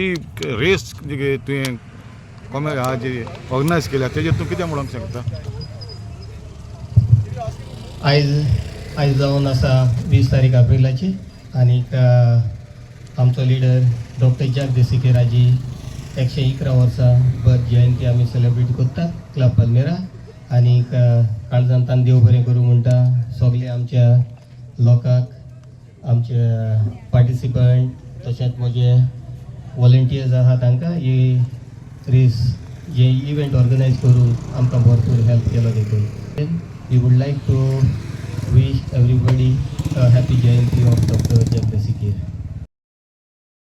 ही race जी तुवें कॉमे जी ऑर्गनायज केल्या, तेजेर तूं कितें म्हणूंक शकता? आयज आयज जावन आसा 20 तारीख एप्रिलाची आनीक आमचो लिडर डॉक्टर जॅक देसिकेराजी 111 वर्सां बर्थ जयंती आमी सेलेब्रेट करतात क्लब पलमेरा. आनीक काळजान तान देव बरें करूं म्हणटा सगळे आमच्या लोकांक, आमचे पार्टिसिपंट, तशेंच म्हजे वॉलंटियर्स आहा तांकां ही रेस हे इव्हेंट ऑर्गनायज करून आमकां भरपूर हेल्प केलो देखून. We would like to wish everybody a happy Jayanti of Dr. Jack de Sequeira.